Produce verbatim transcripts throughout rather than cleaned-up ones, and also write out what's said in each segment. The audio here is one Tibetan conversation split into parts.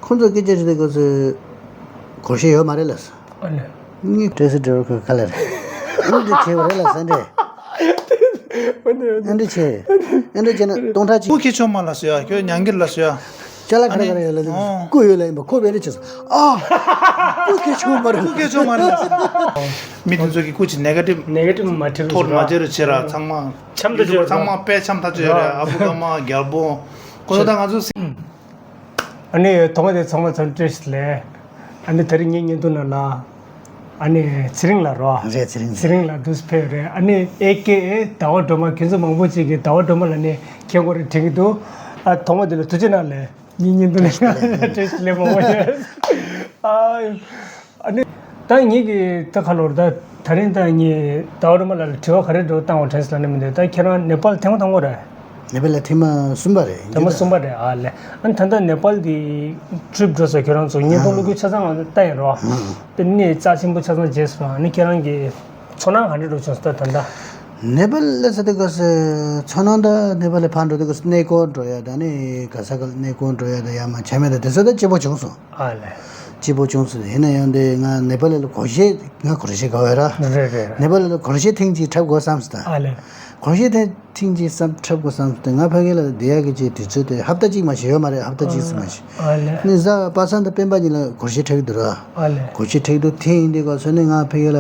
ཁོང་ཚོ་སྐད་ཆ་དྲིས་དུས་སྐབས་སུ་སྒོར་གཞས་ཡོད་མ་རེད་ལབ་སོང་། ཨ་ལས། ངས་བཀྲ་ཤིས་སྒྲོལ་དཀར་ག་ལ་རེད། ཨ་འདྲ་བྱས་པ་རེད་ལབ་ཟེར་འདྲ། ཨ་འདྲ་བྱས། ཨ་འདྲ་བྱས་ན་སྟོང་ཕྲག་གཅིག་སྐུ་མཁྱེན་མཆོག་མ་ལགས་སོ་ཡ། ཁྱོད་ཉང་གི་ལགས་སོ་ཡ། ཅ་ལག་ག་རེ་ག་རེ་ཡོད་ལབ་ཨ་ནི་སྐུ་ཡོད་ལབ་ཡིན་པ་ཁོ་བས་རེད་བྱས་སོང་། ཨ། སྐུ་མཁྱེན་མཆོག་མ་རེད། སྐུ་མཁྱེན་མཆོག་མ་རེད་ལབ་སོང་། མི་དེ་ཚོ་གི་སྐུ་མཁྱེན་མཆོག་ནེ་ག་ཊིབ་ནེ་ག་ཊིབ་མ་བྲིས་རོགས་ཐོར་མ་བྱེད་རོགས་བྱེད་ར། ཚང་མ་འཆམ་དུ་ཡུ་ཊུབ་བྱེད་ཚང་མ་རོགས། དཔེ་འཆམ་ཐག་ཆོད་ཡོད་རེད། ཨ་བུ་ཀ་མ་རྒྱལ་པོ་ཁོ་ཚོ་ད་ང་ཚོ་སྲིད། ཨ་ནི་ཐོག་མ་དེ་ཚང་མ་ཚང་བཀྲ་ཤིས་བདེ་ལེགས། ཨ་ནི་དེ་རིང་ངའི་བརྙན་ཐུང་ནང་ལ་ཨ་ནི་ཚེ་རིང་ལགས་རོ། རེད། ཚེ་རིང་། ཚེ་རིང་ལགས་འདུག་སེ་ཕེབས་རེད། ཨ་ནི་ཨེ་ཀེ་ཨེ་ཟླ་བ་སྒྲོལ་མ། ཁྱེད་ཚོ་མང་པོ་ཅིག་གིས་ཟླ་བ་སྒྲོལ་མ་ལབ་ནས་མཁྱེན་གྱི་ཡོད་རེད་དྲན་གྱི་འདུག་ཨ་ཐོག་མ་དེ་ལ་ཐུགས་རྗེ་གནང་ལགས། ངའི་བརྙན་ཐུང་ནང་བཀྲ་ཤིས་བདེ་ལེགས་མང་པོ་ཡོད། ཨ། ཨ་ནི། ད་ངེད་ཀྱིས་ད་ཁ་ལོར་ད་ད་རིང་ད་ངས་ཟླ་བ་སྒྲོལ་མ་ལགས་ལ་དྲི་བ་ག་རེ་འདྲ་བཏང་བ་དྲན་སོང་ལབ་ན་མི་འདུག་ད་ཁྱེད་རང་ནེ་པཱལ་ཐེངས་མ་དང་པོ་རེད། ནེ་པཱལ་ལ་ཐེངས་མ་གསུམ་པ་རེད། ཐེངས་མ་གསུམ་པ་རེད། ཨ་ལས། ཨ་ནི་ད་ལྟ་ནེ་པཱལ་གྱི་ཊི་རིབ་འགྲོ་ས་ཁྱེད་རང་ཚོ་བརྙན་ཐུང་བླུག་རྒྱུ་ཆ་ཚང་ང་ལྟ་ཡིན་རོ། ཨ་དེ་ནས་རྩ་ཆེན་པོ་ཆ་ཚང་བརྗེད་སོང་། ཨ་ནི་ཁྱེད་རང་གི་ཚོར་སྣང་ག་འདྲ་འདྲ་བྱུང་སོང་ད་ད་ལྟ། ནེ་པཱལ་ལ་ས་དེ་ག་ས་ཚོར་སྣང་ད་ནེ་པཱལ་ལ་ཕར་འགྲོ་དུས་ག་ས་གནས་སྐོར་འགྲོ་ཡ་ད་ནི་ག་ས་ག་ལ་གནས་སྐོར་འགྲོ་ཡ་ད་ཡ་མ་བྱ་མེད་ད་དེ་ཚོ་ད་སྐྱིད་པོ་བྱུང་སོང་། ཨ་ལས། སྐྱིད་པོ་བྱུང་སོང་། ཡིན་ན་ཡང་དེ་ང་ནེ་པཱལ་ལ་སྒོར་གཞས་ང་སྒོར་གཞས་དགའ་བས་ར། རེད་རེད། ནེ་པཱལ་ལ་སྒོར་གཞས་ཐེངས་གཅིག་འཁྲབ་དགོས་བསམ་སོང་ད། ཨ་ལས། སྒོར་གཞས་ཐེངས་ཐེངས་གཅིག་བསམ་འཁྲབ་དགོས་བསམ་སོང་ད། ང་ཕ་གི་ལ་བསྡད་ཡག་གི་ཅིག་དུས་ཚོད་དེ་ཧབ་ཏ་གཅིག་མ་ཞིག་ཡོད་མ་རེད། ཧབ་ཏ་གཅིག་ཙམ་མ་ཞིག་ཨ་ལས། ནི་གཟའ་པ་སངས་དང་སྤེན་པ་གཉིས་ལ་སྒོར་གཞས་འཁྲབ་ཀྱི་འདུག་ར། ཨ་ལས། སྒོར་གཞས་འཁྲབ་ཀྱི་འདུག་དེ་ཡིན་དུས་ག་ས་ནི་ང་ཕ་གི་ལ་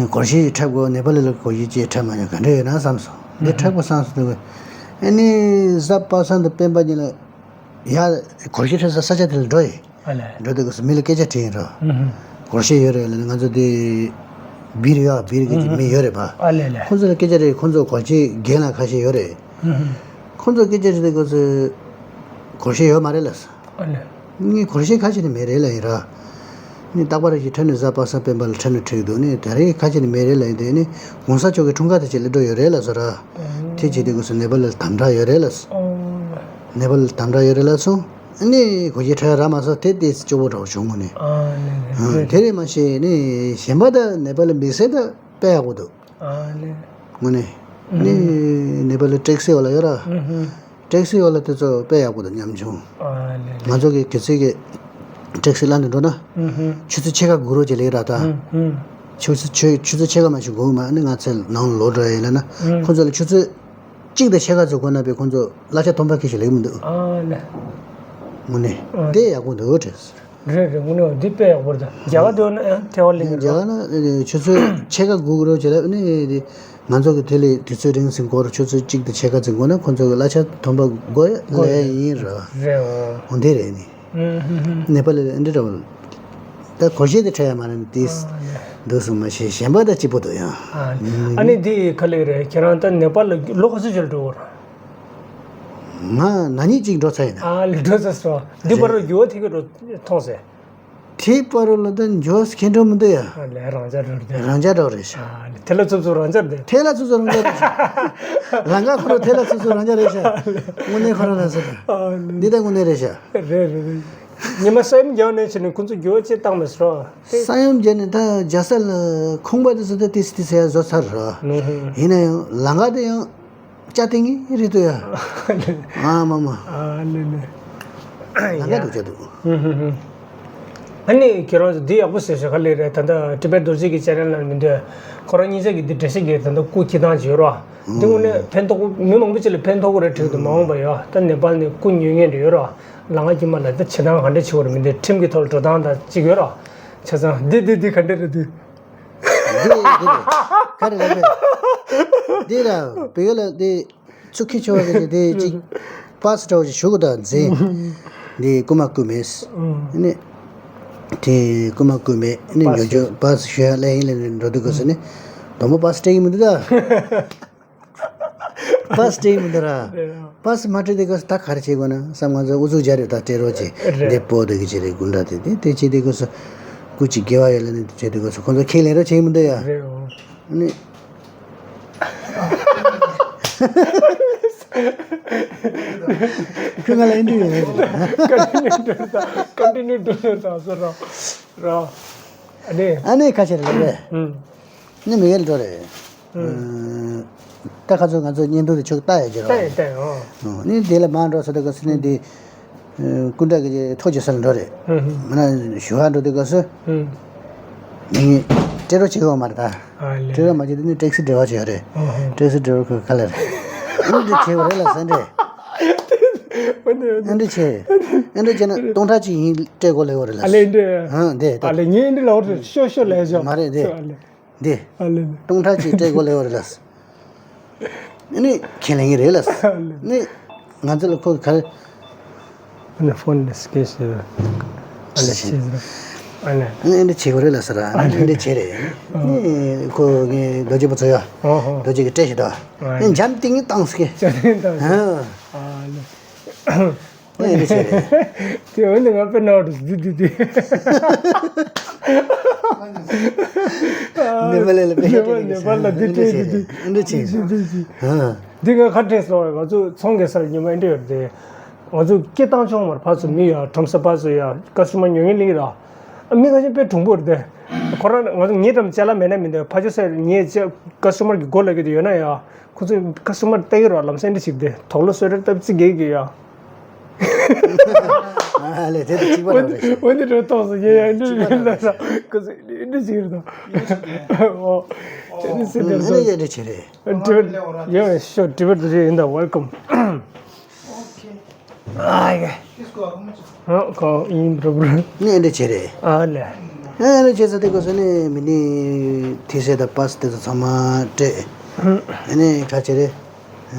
སྒོར་གཞས་ཅིག་འཁྲབ་དགོས། ནེ་པཱལ་ལ་སྒོར་གཞས་ཅིག་འཁྲབ་མ་ཡོང་ག་འདྲ་ཡོད་ན་བསམ་སོང་། འདི་འཁྲབ་དགོས་བསམ་སོང་འདུག་ཨ་ནི་གཟའ་པ་སངས་དང་སྤེན་པ་གཉིས་ལ་ཡ་སྒོར་གཞས་འཁྲབ་ས་ས་ཆ་དེ་ལ་འགྲོ་ཡིན། ཨ་ལས། འགྲོ་དུས་སྐབས་སུ་མི་ལ་སྐད་ཆ་དྲིས་ཡིན་རོ། ཨུ་ཧུ། སྒོར་གཞས་ཡོད་རེད་ལབ་ནས། ང་ཚོ་དེ་སྦིར་ཡོད། སྦིར་གྱི་ཅིག་མི་ཡོད་རེད་པ། ཨ་ལས་ལས། ཁོང་ཚོ་ལ་སྐད་ཆ་དྲིས། ཁོང་ཚོ་སྒོར་གཞས་རྒན་ལགས་ཁ་ཤས་ཡོད་རེད། ཨུ་ཧུ། ཁོང་ཚོ་སྐད་ཆ་དྲིས་དུས་སྐབས་སུ་སྒོར་གཞས་ཡོད་མ་རེད་ལབ་སོང་། ཨ་ལས། ངས་སྒོར་གཞས་ཁ་ཤས་ནི་མེད་རེད་ལབ་ཡིན་ར། ནི་རྟག་པར་ཞིག་འཁྲབ་ནས་གཟའ་པ་སངས་སྤེན་པ་ལ་འཁྲབ་ནས་འཁྲབ་ཀྱི་འདུག་ནི་ད་རེས་ཁ་ཤས་ནི་མེད་རེད་ལབ་ཡིན། དེ་ནི་གོང་ས་མཆོག་གི་འཁྲུངས་སྐར་དེ་ཅིག་སླེབས་འགྲོ་ཡོད་རེད་ལབ་སོང་ར། དེ་བྱེད་དུས་སྐབས་སུ་ནེ་པཱལ་ལ་དམ་དྲག་ཡོད་རེད་ལབ་སོང་། ཨོ། ནེ་པཱལ་དམ་དྲག་ཡོད་རེད་ལབ་སོང་། ཨ་ནི་སྒོར་གཞས་འཁྲབ་རག་མ་སོང་། དེ་དེ་སྐྱོ་པོ་འདྲ་བོ་བྱུང་། དངོས་གནས། ཨ་ནི་ཨ་དེ་རེད་མ་ཤེས་ནི་གཞན་པ་ད་ནེ་པཱལ་མི་སེར་ད་དཔེ་ཡག་པོ་འདུག་ཨ་ནི། དངོས་གནས། ཨ་ནི་ནེ་པཱལ་ཊེག་སི་འོག་ལ་ཡོད་ར། ཨ་ཧུ། ཊེག་སི་འོག་ལ་དེ་ཚོ་དཔེ་ཡག་པོ་འདུག་ཉམ་ཆུང་། ཨ་ནི། ང་ཚོ་གི་དུས་ཚོད་ཀྱི་ཊེག་སི་ལ་ནི་འགྲོ་ན། ཨ་ཧུ། ཆུ་ཚོད་ཕྱེད་ཀ་སྒུག་རོགས་བྱེད་ལེ་ར་ད། ཨ་ཧུ། ཆུ་ཚོད་ཆུ་ཆུ་ཚོད་ཕྱེད་ཀ་མ་ཞིག་སྒུག་མ་ནི་ང་ཚོ་ནང་ལོག་འགྲོ་ཡ་ཡིན་ལབ་ན། ཨ། ཁོང་ཚོ་ལ་ཆུ་ཚོད་གཅིག་དང་ཕྱེད་ཀ་ཙམ་སྒུག་ན་པས་ཁོང་ཚོ་གླ་ཆ་ཐོབ་པ་ཁྱེད་ཞིག་ལེགས་མི་འདུག་ཨ་ལས། དངོས་གནས། ཨ། དེ་ཡག་པོ་འདུག་དྲན། རེད་རེད། དངོས་གནས་འདི་དཔེ་ཡག་པོ་རེད། ད་རྒྱ་གར་དུ་ན་ཡང་ཐལ་བ་གླེང་གི་རེད། རྒྱ་གར་ན་ཆུ་ཚོད་ཕྱེད་ཀ་སྒུག་རོགས་བྱེད་ལབ་ནི་དེ་ང་ཚོ་གི་དེ་ལས་དུས་ཚོད་རིང་ཟིན་སྐོར་ཆུ་ཚོད་གཅིག་དང་ཕྱེད་ཀ་ཙམ་སྒུག་ན་ཁོང་ཚོ་གི་གླ་ཆ་ཐོབ་པ་དགོས་ལས་ཡིན་ར། རེད་འོ། འོ་འདི་རེད་ནི། ཨུ་ཧུ་ཧུ། ནེ་པཱལ་ལ་འདི་འདྲ་བོ། ད་སྒོར་གཞས་དེ་འཁྲབ་ཡ་མ་རེད་ནི་དེ། ཨ་ལས། འདུག་སོང་མ་ཤེས། གཞན་པ་ད་སྐྱིད་པོ་འདུག་ཡང་། ཨ་ནི། ཨ་ནི་འདི་ག་ལེ་རེད། ཁྱེད་རང་ད་ནེ་པཱལ་ལ་ལོ་ག་ཚོད་ཅིག་ལ་འགྲོ་གི་རེད། ང་ན་ནིང་གཅིག་འགྲོ་ཚར་ཡིན་ན། ཨ་ལས། འགྲོ་ཚར་སོང་། འདི་བར་རེད། འགྱུར་བ་ཐེབས་ཀྱི་འགྲོ་མཐོང་ཟེར། དེ་བར་ལ་ད་འགྱུར་བ་ཁྱེད་འགྲོ་མི་འདུག་ཡ། ཨ་ལས། རང་འཇགས་འགྲོ་རེད། རང་འཇགས་འགྲོ་རེད་ཤག་ཨ་ལས། ཐལ་བ་འཚུབ་འཚུབ་རང་འཇགས་རེད། ཐལ་བ་འཚུབ་འཚུབ་རང་འཇགས་རེད་ཤག་ལམ་ཁ་ཁོ་རང་ཐལ་བ་འཚུབ་འཚུབ་རང་འཇགས་རེད་ཤག་དངོས་གནས་ཁོ་རང་ལ་ཟེར། ཨ་ལས། འདི་ད་དངོས་གནས་རེད་ཤག་རེད་རེད་རེད། ཉི་མ་ས་ཡོམ་རྒྱག་ནས་བྱས་ནས་ཁོང་ཚོ་འགྱུར་བ་ཅིག་བཏང་མེད་སོང་། ས་ཡོམ་བརྒྱབ་ནས་ད་རྒྱལ་ས་ལ་ཁང་པ་དེ་ཚོ་ད་ཏིས་ཏིས་ཡར་བཟོ་ཚར་ར། ཨུ་ཧུ། ཡིན་ན་ཡང་ལམ་ཁ་དེ་ཡང་བཅའ་སྟེང་གི་རེད་འདུག་ཡ། ཨ་མ་མ། ཨ་ལེ་ལེ། ལམ་ཁ་ཡ། དུ་བཅའ་འདུག་ཨུ་ཧུ་ཧུ། ཨ་ནི་ཁྱེད་རང་ཚོ་འདི་ཡག་པོ་ཟེར་ཤག་ག་ལེ་རེད། ད་ལྟ་ཊི་བེཊ་རྡོ་རྗེ་གི་ཅེ་ནལ་ནང་མི་འདུག་ཁོ་རང་གཉིས་ཆ་གི་འདི་འགྲེལ་བཤད་རྒྱག་ད་ལྟ་སྐུ་འཁྱིད་སྟངས་ཅིག་ཡོད་ར། འདི་དངོས་གནས་ཕན་ཐོགས་མི་མང་པོ་ཅིག་ལ་ཕན་ཐོགས་ཀྱི་རེད་དྲན་འདུག་མ་འོངས་པ་ཡ། ད་ནེ་པཱལ་ནས་སྐུ་ཉོ་མཁན་རེ་ཡོད་ར། ལམ་ཁ་དཀྱིལ་མ་ལ་ད་བྱེད་སྟངས་ག་འདྲ་བྱེད་དགོས་རེད། མི་འདི་ཁྲིམས་ཀྱི་ཐོག་ལ་འགྲོ་སྟངས་དང་གཅིག་ཡོད་ར། ཆ་ཚང་འདི་འདི་འདི་ག་འདྲ་རེད་འདི། འདི་འདི་རེད། ག་རེ་ལབ་རེད། འདི་ལ་བོད་ཡིག་ལ་འདི་ཚུགས་ཁྱི་ཆེ་བ་རེད། འདི་གཅིག་པཱ་སི་འདྲ་བོ་ཞིག་ཞུ་དགོས་ད་འཛིན། འདི་རྐུ་མ་རྐུ་མེད། ཨ་ནི་དེ་རྐུ་མ་རྐུ་མེད། ཨ་ནི་པཱ་སི་ཉོ་ཆོག་པཱ་སི་ཞུ་ཡ་ལས་ཡིན་ལས་འགྲོ་དུས་སྐབས་སུ་ནི་དོ་མོ་པཱ་སི་སྤྲད་ཀྱི་མི་འདུག་ད། པཱ་སི་སྤྲད་ཀྱི་མི་འདུག་ར། རེད་ཡ། པཱ་སི་མ་སྤྲད་དུས་སྐབས་སུ་ད་ག་རེ་བྱེད་དགོས་ན་བསམ། ང་ཚོ་ཨུ་ཚུགས་རྒྱག་རེད། ད་སྤྲད་རོགས་བྱེད། རེད། འདི་པོ་འདི་གི་བྱེད་རེད། དགུ་འདྲ་དེ་དེ་དེ་བྱེད་དུས་སྐབས་སུ་སྐུ་ཅིག་དགེ་བ་ཡོད་ལ་ནི་དེ་བྱེད་དུས་སྐབས་སུ་ཁོང་ཚོ་ཁས་ལེན་རོགས་བྱེད་ཀྱི་མི་འདུག་ཡ། རེད་འོ། ཨ་ནི། ཁོས་ང་ལ་ཨེ་འདྲ་ཡོད་རེད། ཀོན་ཊི་ནིའུ་ཌུ་ཡོད་ད། ཀོན་ཊི་ནིའུ་ཌུ་ཡོད་ད་ཟེར་ར། ར། ཨ་ནི། ཨ་ནི་ཁ་ཤས་རེད་ལབ་རེད། ཨུམ། ནི་མི་ཡལ་འགྲོ་རེད། ཨུམ། ད་ཁ་ཚོ་ང་ཚོ་བརྙན་ཐུང་དེ་ཆུ་ལྟ་ཡ་ཅི་རོ། ལྟ་ཡ་ལྟ་ཡ། ཨོ། ཨོ། ནི་དེ་ལ་མ་འགྲོ་ས་དེ་ག་སི་ནི་དེ། སྐུ་འདྲ་གི་ཐོག་ཅིག་སར་འགྲོ་རེད། ཧུམ་ཧུམ། མིན་ན་ཞུ་བ་འགྲོ་དུས་སྐབས་སུ། ཧུམ། ངས་སྤྲད་རོགས་བྱེད་དགོས་མ་རེད་ད། ཨ་ལེ། སྤྲད་རོགས་མ་བྱེད་དུས་ནི་ཊེག་སི་ཌ་རའི་བར་ཅིག་ཡོད་རེད། ཨོ་ཧོ། ཊེག་སི་ཌ་རའི་བར་ཁོ་ག་ལེར། ཨེ་འདྲ་བྱེད་དགོས་རེད་ལ་སེ་འདྲ། ཨོ་ནི་ཨོ་ནི། ཨེ་འདྲ་བྱེད། ཨེ་འདྲ་བྱེད་ན་སྟོང་ཕྲག་གཅིག་ཡིན་སྤྲད་དགོས་ལེ་བ་རེད་ལ། ཨ་ལེ་འདྲ། ཨ་འདྲ་ད། ཨ་ལེ་ངས་འདྲ་ལ་བར་ཤོ་ཤོ་ལས་བྱ། མ་རེད་འདྲ། ཨ་ལེ། འདི། ཨ་ལེ་ལེ། སྟོང་ཕྲག་གཅིག་སྤྲད་དགོས་ལེ་བ་རེད་ལ། ཨ་ནི་ཁས་ལེན་གྱི་རེད་ལ། ཨ་ལེ། ནི་ང་ཚོ་ལ་ཁོ་ག་རེ། ཨ་ནི་ཕོན་ནི་སྐད་ཤེས། ཨ་ལེ་ཤེས། ཨ་ལེ། ཨ་ནི་འདི་བྱེད་དགོས་རེད་ལ་ཟེར། ཨ་ནི་འདི་བྱེད་རེད། ཨ་ནི་ཁོ་ངའི་རྡོ་རྗེ་པོ་ཚོ་ཡ། ཨོ་ཧོ། རྡོ་རྗེ་གི་སྤྲད་ཤེས་ད། ཨ་ནི་འཇམ་ཐིང་ངེ་བཏང་སྐད། འཇམ་ཐིང་ངེ་བཏང་སྐད། ཨ་ལེ། ཨེ་འདི་བྱས་རེད། དེ་འོན་ཏེ་ང་དཔེར་ན་འདི་འདི་འདི། ནེ་པ་ལི་ལ་དཔེ་ནེ་པ་ལི་ལ་འདི་འདྲ་བྱས་འདི་འདྲ་འདི་འདྲ་བྱས་འདི་འདི་འདི། ཨ། འདི་ང་ཁ་བྲལ་སོང་བས། ང་ཚོ་ཚོང་གེ་སར་ཉི་མ་འདི་འདྲ་ཡོད་དེ། ང་ཚོ་སྐད་བཏང་ཆོག་མར་ཕར་ཚུར་མི་ཡ་ཁྲོམ་ས་ཕར་ཚུར་ཡ་ཀ་སི་ཊ་མར་ཉོ་མཁན་ལིག་ར། མི་ཁ་ཤས་དཔེ་གྲུང་པོ་རེད་དེ། ཁོ་རང་ང་ཚོ་ངའི་འགྲམ་ཅ་ལག་མེད་ན་མི་འདུག་ཕ་ཆོས་སར་ངའི་ཅ་ཀ་སི་ཊ་མར་གྱི་སྒོ་ལ་གི་དེ་ཡོད་ན་ཡ། ཁོ་ཚོས་ཀ་སི་ཊ་མར་ལྟ་གི་རོགས་ལམ་སེང་འདྲ་ཞིག་དེ་དོགས་ལོ་སོད་རེ་སྟབས་ཙི་གེ་གི་ཡ། ཨ་ལེ་དེ་དེ་གཅིག་པ་འོན་རང་རེད་ཤག་འོན་ཏེ་འགྲོ་ཐོག་སོ་ཡ་ཡ་འདི་གཅིག་པ་རང་རེད་ཤག་ཁོ་ཚོས་འདི་འདི་ཅིག་རེད་དོ། ཨོ། དེ་འདི་སེ་འདི་ཨ་ནི་ཡ་འདི་བྱེད་རེད། འདི་ཡ་ཤོ་འདི་བར་དུ་ཡིན་ད། ཝེལ་ཀམ། ཨ་ཡ། ཨ་ཁོ་ཡིན་པྲོ་པྲོ། ནི་འདི་བྱེད་རེད། ཨ་ལེ། ཨ་ནི་བྱེད་ས་དེ་གོ་ས་ནི་མི་ནི་ཐི་སེ་དང་པ་སེ་དེ་ཚོ་ཚང་མ་སྤྲད། ཨ་ནི་ཁ་ཆེ་རེད། ཨ་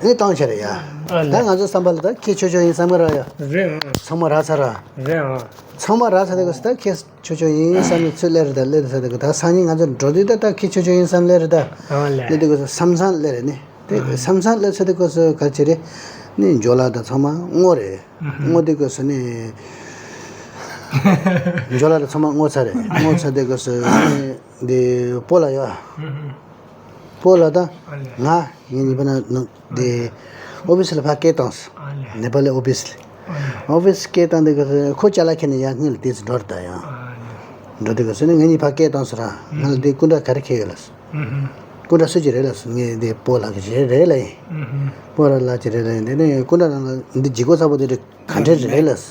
ནི་བཏང་ཆ་རེད་ཡ། ཨ་ལེ། ད་ང་ཚོ་བསམ་པ་ལ་ད་ཁྱེད་ཆོ་ཆོ་ཡིན་བསམ་གི་ར་ཡ། རེད་ཨ། ཚང་མ་རག་ཚར་ར། རེད་ཨ། ཚང་མ་རག་ཚར་དེ་གོ་ས་ད་ཁྱེད་ཆོ་ཆོ་ཡིན་བསམ་ནས་ཚུར་སླེབས་རེད་ད། སླེབས་ཚར་དེ་གོ་ད་སང་ཉིན་ང་ཚོ་འགྲོ་དུས་ད་ད་ཁྱེད་ཆོ་ཆོ་ཡིན་བསམ་སླེབས་རེད་ད། ཨ་ལེ། ནི་དེ་གོ་ས་བསམ་བསམ་སླེབས་རེད་ནི། དེ་ཨ། བསམ་བསམ་སླེབས་ཚར་དེ་གོ་ས་ག་ཆེ་རེད། ནི་འཇོ་ལགས་དང་ཚང་མ་སྔོ་རེད། ཨ་ཧུ། སྔོ་དེ་གོ་ས་ནི། འཇོ་ལགས་དང་ཚང་མ་སྔོ་ཚར་རེད། སྔོ་ཚར་དེ་གོ་ས་ནི་འདི་སྤོ་ལགས་ཡ། ཨ་ཧུ། སྤོ་ལགས་དང་ཨ་ལེ། ང་ངའི་གཉིས་པ་ན་ནི། དེ་ཨོ་ཕི་སི་ལ་ཕར་སྐད་བཏང་སོང་། ཨ་ལེ། ནེ་པ་ལི་ཨོ་ཕི་སི་ལ། ཨ་ལེ། ཨོ་ཕི་སི་སྐད་བཏང་དེ་ག་ཁོ་ཅ་ལག་ཁྱེར་ནས་ཡར་སྔོན་ལ་དེ་ཚོ་འགྲོ་རེད་ད་ཡང་། ཨ་ལེ། འགྲོ་དེ་ག་སོ་ནས་ངེད་གཉིས་ཕར་སྐད་བཏང་སོང་ར། ང་ལ་དེ་སྐུ་འདྲ་ག་རེ་ཁྱེར་ཡོད་ལ་སོ། ཨུ་ཧུ། སྐུ་འདྲ་སུ་ཅིག་རེད་ལ་སོ། ངས་དེ་སྤོ་ལགས་ཀྱི་རེད་རེད་ལ་ཡིན། ཨུ་ཧུ། སྤོ་ལགས་ལགས་ཀྱི་རེད་ལ་ཡིན། དེ་ནས་སྐུ་འདྲ་ནང་ལ་འདི་ལྗིད་ཁོག་ཚ་པོ་དེ་རེད་ག་འདྲ་རེད་ལ་སོ།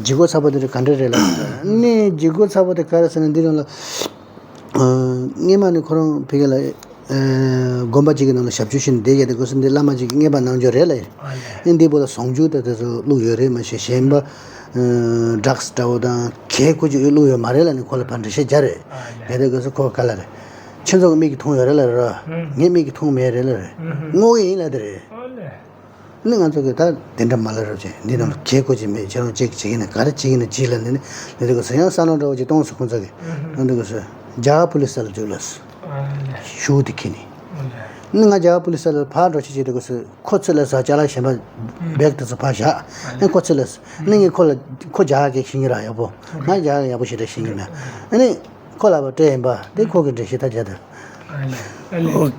ལྗིད་ཁོག་ཚ་པོ་དེ་རེད་ག་འདྲ་རེད་ལ་སོ། ནས་ལྗིད་ཁོག་ཚ་པོ་དེ་ག་རེ་ཟེར་ན་འདི་ནང་ལ། སྔས་མ་ནས་ཁོ་རང་ཕ་གི་ལ། དགོན་པ་གཅིག་གི་ནང་ལ་ཞབས་ཞུ་བྱེད་ནས་བསྡད་ཡོད་དེ་གོ་སོང་། འདི་བླ་མ་གཅིག་གིས་བསྙེན་པ་གནང་རྒྱུ་རེད་ལ། ཨ་ལེ། ཨེ་འདི་བོ་ལ་ཟོང་ཆུ་དང་དེ་ཚོ་བླུགས་ཡོད་རེད། མ་གཞི་གཞན་པ་ཌག་སི་འདྲ་བོ་དང་གས་ཁོ་ཅིག་བླུགས་ཡོད་མ་རེད་ལ། ནི་ཁོ་ལ་ཕར་འགྲེལ་བཤད་རྒྱག་རེད། ཨ་ལེ། དེ་དེ་གོ་སོང་ཁོ་ག་ལ་རེད། ཁྱེད་ཚོ་གི་མིག་གིས་མཐོང་ཡོད་རེད་ལ་ར། ངའི་མིག་གིས་མཐོང་མེད་རེད་ལ་རེད། ཨུ་ཧུ། དངོས་ཡོད་ཡིན་ལ་དེ་རེད། ཨ་ལེ། ནི་ང་ཚོ་གི་ད་དེ་འདྲ་མ་ལབ་རོགས་བྱེད། འདི་ནང་ལ་གས་གོ་ཅིག་མེད། ཁྱེད་རང་ཅིག་བྱེད་ཀྱི་ན་ག་རེ་བྱེད་ཀྱི་ན་བྱེད་ལབ་ནས་ནི་འདི་འདི་གོ་སོང་། ཡང་ས་ནོ་འདྲ་བོ་ཅིག་གཏོང་སོང་ཁོང་ཚོ་གི། ཨ་འདི་གོ་སོང་རྒྱ་གར་པུ་ལིས་ས་ལ་འཇུག་ལབ་སོང་། ཤུགས་དེ་ཁྱེར་ནས། ནི་ང་རྒྱ་གར་པུ་ལིས་ས་ལ་ཕར་འགྲོ་ཆེད་ཅིག་འདི་གོ་སོང་། ཁོ་ཚོ་ལ་ས་ཅ་ལག་གཞན་པ་བེག་དེ་ཚོ་ཕར་བཞག་ཨ་ཁོ་ཚོ་ལ་ནི་ངས་ཁོ་ལ་ཁོ་རྒྱ་གར་སྐད་ཤེས་ཀྱི་ར་ཡག་པོ། ང་རྒྱ་གར་ཡག་པོ་ཞེ་དྲག་ཤེས་ཀྱི་མེད། ཨ་ནི་ཁོ་ལ་བ་སྤྲད་ཡིན་པ་དེ་ཁོ་གི་འགྲེལ་བཤད་ད་བྱ་ད། ཨ་ནི་ཨ་ནི། ཨོ།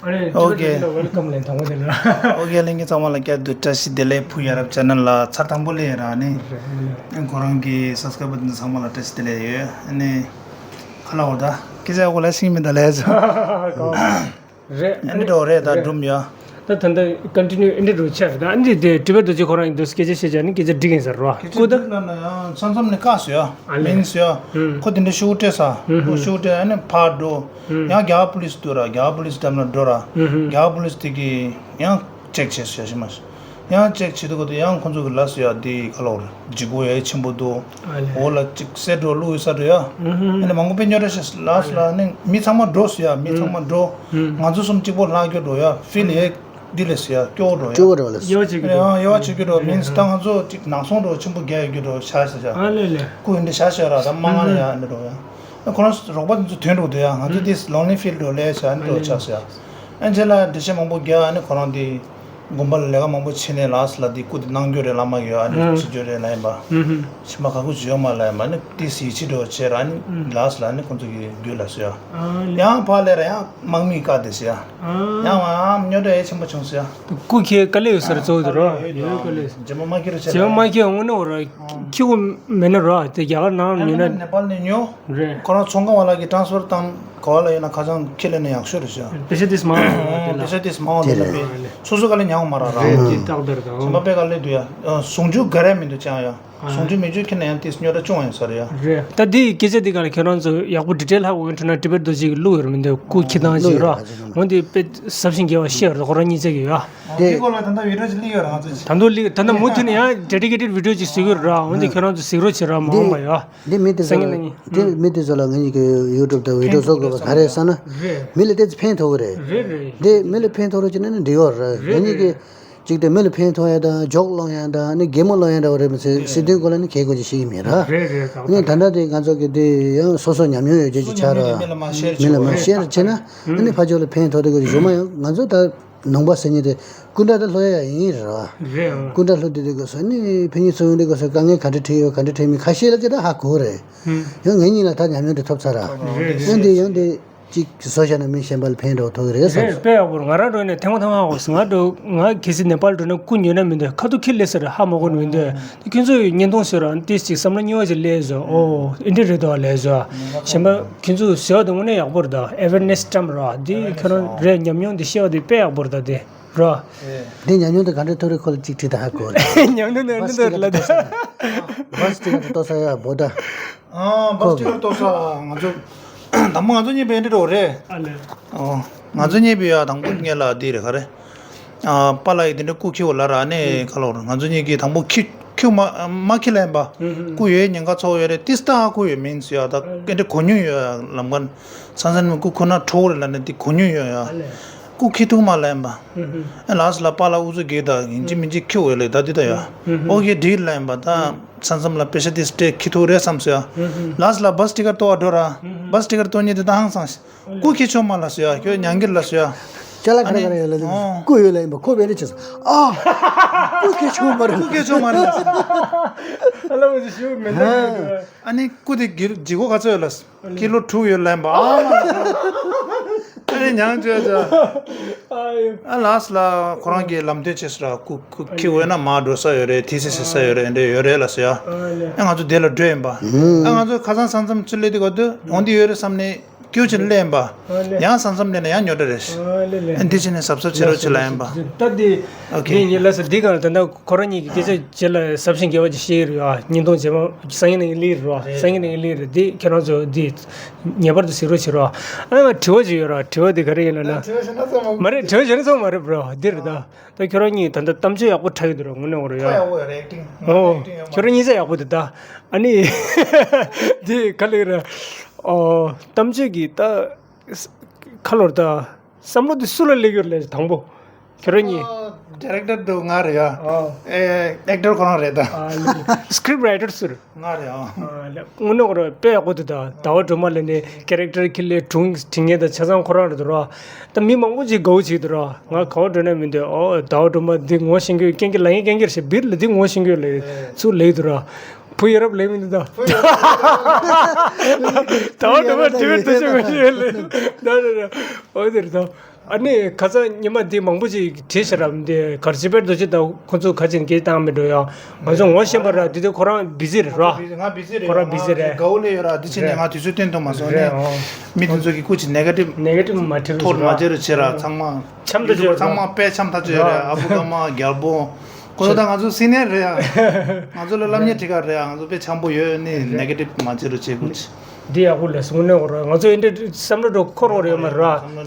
ཨ་རེད། ཨོ་ཁེ། ཊི་ཝི་ཊར་ལ་ཝེལ་ཀམ་ལན་དང་པོ་དེ་ལ། ཨོ་ཁེ། ལྷན་རྒྱས་ཚང་མ་ལ་བསྐྱར་དུ་བཀྲ་ཤིས་བདེ་ལེགས། བུ་ཡ་རབས་ཅེ་ནལ་ལ་ཚར་དང་པོ་སླེབས་ར་ནི། རེད། ཁོ་རང་གི་སབ་སི་ཀ་རའི་བར་དེ་ཚོ་ཚང་མ་ལ་བཀྲ་ཤིས་བདེ་ལེགས་ཡོད། ཨ་ནི་ཁ་ལག་འོ་ད་སྐད་ཆ་གོ་ལ་ཤིང་མི་ད་ལས་ཚོ། རེད། ཨ་ནི་འགྲོ་རེད་ད། རེད། སྒྲུང་ཡ། ད་ད་ལྟ་ཀོན་ཊི་ནིའུ་ཨེ་འདྲ་རུ་ཆགས་རེད། ད་ཨ་ནི་དེ་ཊི་ཝི་ཊར་རྡོ་རྗེ་ཁོ་རང་གི་འདུག་སྐད་ཆ་བཤད་བྱས་ནི་སྐད་ཆ་འགྲིག་ཡིན་ཟེར་རོ། སྐུ་ད། ལ་ན་ཡང་མཚམས་མཚམས་ནས་བཀག་སོ་ཡ། ཨ་ལེ། མིན་སོ་ཡ། ཧུམ། ཁོ་དེ་འདྲ་ཤུགས་སྤྲད་ས། ཧུམ་ཧུམ། ཁོ་ཤུགས་སྤྲད་ཨ་ནི་ཕར་འགྲོ། ཧུམ། ཡང་རྒྱ་གར་པུ་ལིས་འདུག་ར། རྒྱ་གར་པུ་ལིས་འགྲམ་ལ་འགྲོ་ར། ཧུམ་ཧུམ། རྒྱ་གར་པུ་ལིས་དེ་གིས་ཡང་ཅེག་བྱས་སོ་ཡ། ཤི་མ་ཤི། ཡང་ཅེག་བྱེད་དུས་གོ་དུས་ཡང་ཁོ་ཚོ་གིས་ལབ་སོ་ཡ། དེ་ག་ལབ་དགོས་རེད། ལྗིད་ཁོག་ཡ་ཆེན་པོ་འདུག་ཨ་ལེ། འོག་ལ་ཅིག་གསེར་སྒྲོ་བླུགས་ཡོད་ས་འདྲ་ཡ། ཧུམ་ཧུམ། ཨ་ནི་མང་པོ་དཔེ་ཉོ་འདྲ་ཤི་ལབ་སོ་ལ། ཨ་ནི་མི་ཚང་མ་འགྲོ་སོ་ཡ། མི་ཚང་མ་འགྲོ། ཧུམ། ང་ཚོ་གསུམ་གཅིག་པོ་ལྷག་རྒྱུ་འགྲོ་ཡ། ཕི་ལ་ཡ། འདི་ལས་ཟེར་ཡ་སྐྱོ་བོ་འགྲོ་ཡ། སྐྱོ་བོ་འགྲོ་ལས། དབྱེ་བ་ཕྱེ་རྒྱུ་འགྲོ། ཡང་དབྱེ་བ་ཕྱེ་རྒྱུ་འགྲོ། མིན་ད་ང་ཚོ་ཅིག་ནག་ཚོང་འགྲོ་ཆེན་པོ་རྒྱག་ཡོད་རྒྱུ་འགྲོ་ཆགས་ཟེར་ཡ། ཨ་ལེ་ལེ། ཁོ་འདི་བཞག་བཞག་ར་ད་མ་ང་ལ་ཡ་འདི་འགྲོ་ཡ། ཁོ་རང་རོགས་པ་འདི་ཚོ་ཐོན་འགྲོ་འདུག་ཡ། ང་ཚོ་འདི་ལོན་ལི་ཕིལ་འགྲོ་ལས་བྱ་འགྲོ་ཆགས་ཟེར་ཡ། ཨ་ཅེ་ལ་འགྲེལ་བཤད་མང་པོ་རྒྱག་ཨ་ནི་ཁོ་རང་འདི་དགོན་པ་ལ་ལས་ཀ་མང་པོ་བྱེད་ནས་ལགས་ལ་འདི་སྐུ་འདི་གནང་རྒྱུ་རེད་ལ་མ་གི་ཡོད། ཨ་ནི་བྱེད་རྒྱུ་རེད་ལ་ཡིན་པ། ཕྱི་མ་ག་གུ་བྱེད་ཡོད་མ་ལ་ཡིན་པ་ནི་འདི་ཟིག་ཕྱི་འགྲོ་བྱེད་ར་ནི་ལགས་ལ་ནི་ཁོ་ཚོ་གི་རྒྱུ་ལ་ཟེར་ཡ། ཡང་ཕ་ལས་ར་ཡང་དམག་མི་བཀག་སྟེ་ཟེར་ཡ། ཡང་ཨ་ཉོ་འདྲ་ཡ་ཆེན་པོ་བྱུང་ཟེར་ཡ། སྐུ་ཁྱེད་དཀའ་ལས་ཡོད་ས་རེད། གཙོ་བོ་དེ་རོ། ཡོད་དཀའ་ལས་ཡོད། རྗེས་མ་མ་ཁྱེར་རོ་བྱས། རྗེས་མ་མ་ཁྱེར་དངོས་གནས་རོ། ཁྱེད་ཀོ་མེད་ན་རོ་དེ་རྒྱ་གར་ནང་ཨ་ཉོ་ནི་ན། ནེ་པཱལ་ནས་ཉོ། རེད། ཁོ་རང་ཚོང་ཁང་བ་ལ་གི་ཊ་རན་སི་ཕར་བཏང་ག་བ་ལ་ཡོད་ན་ཁ་སང་ཁྱེད་ལས་ན་ཡག་ཤོས་རེད་ཟེར་ཡ། པེ་ཤ་ཏིས་མང་རོ་དེ་ལ། པེ་ཤ་ཏིས་མང་བ་དེ་ལ་པེ། སོ་སོ་ག་ལས་ཉ། ཡང་མ་ར་ར། རེད། དེ་ཏག་ཏག་རེད། ད་གཞན་པ་དཔེ་ག་ལེ་འདུག་ཡ། ཟུང་འཇུག་ག་རེ་མི་འདུག་ཅང་ཡ། ཨ། ཟུང་འཇུག་མི་འཇུག་ཁྱེད་ན་ཡང་ཏིས་སྨྱོ་ར་ཅུང་ཡང་ས་རེད་ཡ། རེད། ད་འདི་སྐད་ཆ་འདི་ག་ལ་ཁྱེད་རང་ཚོ་ཡག་པོ་ཌི་ཊེལ་ཧ་གོ་མཁན་འདྲ་ན་ཊི་བེཊ་རྡོ་རྗེ་གི་བླུགས་ཡོད་ར་མི་འདུག་སྐུ་ཁྱི་ཐང་ཅིག་ར། བླུགས་ཡོད་ར། འོན་ཏེ་དཔེ་ཟབ་ཞིང་རྒྱས་པ་ཤེས་ཡོད་ར། ཁོ་རང་གཉིས་ཆ་གི་ཡོད་ཨ། དེ་སྐོར་ལ་ད་ལྟ་བི་ཌིའོ་ཅིག་བླུགས་ཡོད་ར་ང་ཚོ་ཅིག་ད་དུང་བླུགས་ད་ལྟ་མུ་མཐུད་ནས་ཡང་ཌེ་ཌི་ཀེ་ཊེཌ་བི་ཌིའོ་ཅིག་བཟོ་གི་ཡོད་ར། འོན་ཏེ་ཁྱེད་རང་ཚོ་གཟིགས་རོགས་བྱེད་ར། མ་འོངས་པ་ཡ། འདི་མི་དེ་ཚོ་ལ་སང་ཉིན་གནངས་ཉིན། འདི་མི་དེ་ཚོ་ལ་ང་གཉིས་ཀྱི་ཡུ་ཊུབ་དང་བི་ཌིའོ་བཟོ་དགོས་པ་ག་རེ་ཟེར་ན། རེད། མི་ལ་ཏོག་ཙམ་ཕན་ཐོགས་ཀྱི་རེད། རེད་རེད། འདི་མི་ལ་ཕན་ཐོགས་རོགས་བྱེད་ན་ནི་འགྲིག་ཡོད་རེད། རེད་ང་གཉིས་རེད། ཀྱི་གཅིག་དེ་མི་ལ་ཕན་ཐོགས་ཡ་དང་ཇོག་སློང་ཡ་དང་ནི་གད་མོ་སློང་ཡ་འདྲ་བོ་རེད་མི་ཚེ་སྲིད་དོན་སྐོར་ལ་ནི་གལ་དགོས་ཀྱི་ཤེས་ཀྱི་མེད་ར། རེད་རེད། ད་ནི་ད་ལྟ་དེ་ང་ཚོ་གི་དེ་ཡང་སོ་སོ་ཉམས་མྱོང་ཡོད་རྒྱུ་ཅིག་ཆགས་ར། མི་ལ་མ་ཤེར་བྱེད་དགོས་རེད། མི་ལ་མ་ཤེར་བྱེད་ན་ཨ་ནི་ཕ་ཇོག་ལ་ཕན་ཐོགས་དེ་དགོས་ཀྱི་ཞུ་མ་ཡང་ང་ཚོ་ད་ནང་པ་ཟེར་མཁན་དེ་སྐུ་འདྲ་དེ་ལྷོད་ཡ་ཡིན་ར། རེད་ཨང་། སྐུ་འདྲ་ལྷོད་དེ་དེ་དགོས་སོ་ནི་ཕན་ཉིན་ཚོ་ཡོང་དེ་དགོས་སོ་དཀའ་ངལ་ག་འདྲ་འཕྲད་ཡོད་ག་འདྲ་འཕྲད་མིན་ཁ་ཤས་ལ་ཅི་ད་ཧ་གོ་རེད། ཡང་ངེད་གཉིས་ལ་ད་ཉམས་མྱོང་དེ་ཐོབ་ཚར་ར། རེད་རེད། ཡང་དེ་ཡང་དེ། གཅིག་བཟོ་བྱས་ན་མི་གཞན་པ་ལ་ཕན་འགྲོ་ཐུབ་ཀྱི་རེད་བསམ་རེད། སོང་། དཔེ་ཡག་པོ་རེད། ང་རང་འགྲོ་ནས་ཐེངས་མ་ཐེངས་མ་ཧ་གོ་སོང་། ང་འགྲོ། ང་གལ་སྲིད་ནེ་པཱལ་འགྲོ་ན་སྐུ་ཉོ་ན་མི་འདོད། ཁ་ཐུག་ཁྱི་སླེབས་ས་རེད། ཧ་མ་གོ་ནས་མི་འདོད། དེ་ཁྱོད་ཚོས་བརྙན་ཐུང་བཟོས་ར་ཏིས་ཅིག་བསམ་བློ་རྙིང་བ་ཅིག་སླེབས་སོང་། ཨོ་ཨེ་འདྲ་རེད་དོ་ལབ་སོང་། གཞན་པ་ཁྱོད་ཚོས་བཟོས་པ་དེ་དངོས་གནས་ཡག་པོ་རེད་ད། ཨེ་ཝེར་ནེ་སི་བཀྲམ་ར་དེ་ཁྱོད་རང་རེད། ཉམས་མྱོང་དེ་ཤེས་པ་དེ་དཔེ་ཡག་པོ་རེད་ད་དེ་ར། འདི་ཉམས་མྱོང་དེ་ག་འདྲ་ཐོབ་རེད། ཁོ་ལ་གཅིག་དྲིས་ད་ཧ་གོ་རེད། ཉམས་མྱོང་དེ་འདི་འདྲ་ལ་ད། བ་སི་ཊི་ཀར་གཏོར་ས་ཡ་བོ་ད། ཨ་བ་སི་ཊི་ཀར་གཏོར་ས་ང་ཚོ། དང་པོ་ང་ཚོ་གཉིས་པའི་འདི་འགྲོ་རེད། ཨ་ལེ། ཨོ། ང་ཚོ་གཉིས་པའི་ཡ་དང་པོ་ངེད་ལ་འདི་རེད་ག་རེ། ཨ་པཱ་ལགས་ཡིས་འདི་འདྲ་སྐུ་འཁྱེར་བ་ལ་ར་ནས་ཁ་ལོ་ར་ང་ཚོ་གཉིས་ཀྱིས་དང་པོ་འཁྱེར་འཁྱེར་མ་མ་འཁྱེར་ལེན་པ། སྐུ་ཡོད་ཉེན་ཁ་ཚོར་ཡོད་རེད། ཏིས་ཏ་སྐུ་ཡོད་མིན་སུ་ཡ་ད་སྐད་འདྲ་གོ་མྱོང་ཡོད་ཡ་ལམ་ཀ་ས་ས་ནས་སྐུ་ཁོ་ན་ཁྲོ་བོ་རེད་ལ་ནས་འདི་གོ་མྱོང་ཡོད་ཡ། སྐུ་འཁྱེར་ཐུབ་མ་ལེན་པ། ཨ་ལགས་སུ་ལ་པཱ་ལགས་ཨུ་ཚུགས་གིས་ད་ཡིན་གཅིག་མིན་གཅིག་འཁྱེར་འོས་ལེ་ད་འདི་ད་ཡ། ཨོ་ཡེ་འགྲིག་ལེན་པ་ད། ས་མཚམས་ལ་པེ་ཤ་ཏིས་སྤྲད་འཁྱེར་ཐུབ་རེད་བསམ་སོ་ཡ། ལགས་སུ་ལ་བ་སི་ཊི་ཀར་གཏོར་བ་འགྲོ་ར། བ་སི་ཊི་ཀར་གཏོར་ཉིན་དེ་ད་ཧང་སང་། སྐུ་འཁྱེར་ཆོག་མ་ལ་སོ་ཡ། ཁྱོད་ཉང་གིར་ལ་སོ་ཡ། ཅ་ལག་ཁ་ར་ཁ་ར་ཡོད་ལ། ཨོ། སྐུ་ཡོད་ལ་ཡིན་པ་ཁོ་བས་རེ་བྱས་སོ། ཨ། སྐུ་འཁྱེར་ཆོག་མ་རེད། སྐུ་འཁྱེར་ཆོག་མ་རེད། ཨ་ལ་མ་ཞུ་མེད་ན། ཨ་ནི་སྐུ་དེ་གིར་ལྗིད་ཁོག་ག་ཚོད་ཡོད་ལ། ཀི་ལོ་དྲུག་ཡོད་ལ་ཡིན་པ། ཨ་མ་ལ། ཨ་ནི་ཉང་བྱོས་བྱ། ཨ་ལགས་ལ་ཁོ་རང་གིས་ལམ་སྟོན་བྱས་སོ་ར། སྐུ་སྐུ་འཁྱེར་འོས་ན་མ་འགྲོ་ས་ཡོད་རེད། དེ་སི་སི་ས་ཡོད་རེད། འདྲ་ཡོད་རེད་ལ་སོ་ཡ། ཨ་ང་ཚོ་དེ་ལ་འགྲོ་ཡིན་པ། ཨ་ང་ཚོ་ཁ་སང་ས་མཚམས་ཚུར་སླེབས་དུས་ག་དུས་འོང་དུས་ཡོད་རེད་བསམ་ནས། སྐྱོ་ཆེན་ལེན་པ། ཡང་ས་མཚམས་ལེན་ན་ཡང་ཉོ་འདྲ་རེད། ཨ་ལེ་ལེ། འདི་ཕྱི་ནས་གཟབ་གཟབ་བྱེད་རོགས་བྱེད་ལ་ཡིན་པ། ད་འདི། ཨོ་ཁེ། འདི་ཉིད་ལ་ས་འདི་གང་ལ་ད་ལྟ་ཁོ་རང་གཉིས་ཀྱི་སྐད་ཆ་བྱེད་ལ་ཟབ་ཞིང་རྒྱས་པ་ཅིག་བཤད་ཀྱི་རེད་ཨ། བརྙན་ཐུང་རྗེས་མ་སང་ཉིན་ནས་ལི་རེད་བ། སང་ཉིན་ནས་ལི་རེད། འདི་ཁྱེད་རང་ཚོ་འདི་ངེས་པར་དུ་གཟིགས་རོགས་བྱེད་རོགས། ཨ་ང་དྲི་བ་ཅིག་ཡོད་ར། དྲི་བ་འདི་ག་རེ་ཡིན་ལབ་ན། དྲི་བ་བྱེད་ན་ཚང་མ། མ་རེད། དྲི་བ་བྱེད་ན་ཚང་མ་མ་རེད་བྲོ། འདི་རེད་ད། ད་ཁྱོད་རང་གཉིས་ད་ལྟ་གཏམ་བརྗོད་ཡག་པོ་འཁྲབ་ཀྱི་འདུག་ར། དངོས་གནས་ངོ་ར་ཡ། ཁ་ཡག་པོ་ཡོད་རེད། ཨེག་ཊིང་། ཨོ། ཁྱོད་རང་གཉིས་ཆ་ཡག་པོ་འདུག་ད། ཨ་ནི། འདི་ག་ལེགས་ར། ཨོ། གཏམ་བརྗོད་ཀྱི་ད། ཁ་ལོར་ད། བསམ་བློ་འདི་སུ་ལ་སླེབས་ཡོད་ལས་དང་པོ། ཁྱོད་རང་གཉིས། ཌའི་རེག་ཊར་འདུག་ང་རེད་ཡ། ཨོ། ཨེ་ཨེག་ཊར་ཁོ་རང་རེད་ད། ཨ་ལེ། སི་ཀི་རིབ་རའི་ཊར་སུ་རེད། ང་རེད་ཨ། དངོས་གནས་ཁོ་རང་དཔེ་ཡག་པོ་འདུག་ད། ཟླ་བ་སྒྲོལ་མ་ལ་ནི་ཀེ་རེག་ཊར་ཁྱེར་ལས་སྒྲུང་འབྲི་མཁན་དང་ཆ་ཚང་ཁོ་རང་རེད་འདུག་ར། ད་མི་མང་པོ་ཅིག་དགའ་བོ་བྱེད་འདུག་ར། ང་ག་བ་འགྲོ་ན་མི་འདོད། ཨོ་ཟླ་བ་སྒྲོལ་མ་འདི་ངོ་ཤེས་ཀྱི་ཡོད། ཀན་ཀི་ལ་ཡིན་ཀན་ཀིར་ཞེས་བིར་ལ་འདི་ངོ་ཤེས་ཀྱི་ཡོད་ལ་ཚུར་ལེགས་འདུག་ར། བུ་ཡ་རབས་ལེགས་མི་འདུག་ད། ཟླ་བ་སྒྲོལ་མ་འདི་བིར་དུ་ཆེ་ངོ་ཤེས་ཡོད་ལ་ད་ར་ར། ཨོ་དེ་རེད་ད། ཨ་ནི་ཁ་སང་ཉི་མ་འདི་མང་པོ་ཅིག་བྲིས་ཤག་ར། འདི་གར་ཅི་པེར་རྡོ་རྗེ་དང་ཁོ་ཚོ་ཁ་ཅིག་སྐད་བཏང་མི་འགྲོ་ཡ། ང་ཚོ་ངོ་ཤེས་པ་ར། འདི་དུས་ཁོ་རང་བི་ཟི་རེད་ར། ང་བི་ཟི་རེད། ཁོ་རང་བི་ཟི་རེད། དགའ་བོ་ལས་ཡོད་ར། འདི་ཕྱི་ནས་ང་དུས་ཚོད་བཏོན་ཐུབ་མ་སོང་ནས། མི་དེ་ཚོ་གི་སྐུ་ཅིག་ནེ་ག་ཊིབ་ནེ་ག་ཊིབ་མ་བྲིས་རོགས་ཐོར་མ་བྱེད་རོགས་བྱེད་ར། ཚང་མ་འཆམ་ད་ཚང་མ་དཔེ་འཆམ་ཐག་ཆོད་རེད། ཨ་བུ་ཀ་མ་རྒྱལ་པོ། ཁོ་ཚོ་ད་ང་ཚོ་སི་ནི་ཡར་རེད་ཡ། ང་ཚོ་ལ་སློབ་གཉེར་བྱེད་ག་རེད་ཡ། ང་ཚོ་དཔེ་འཆམ་པོ་ཡོད་ནི་ནེ་ག་ཊིབ་མ་བྱེད་རོགས་བྱེད་དགོས། འདི་ཡག་པོ་ལས་སོང་ནས་འོ་ར། ང་ཚོ་ཨེ་འདྲ་བསམ་བློ་འགྲོ་འཁོར་བ་རེད་མ་ར།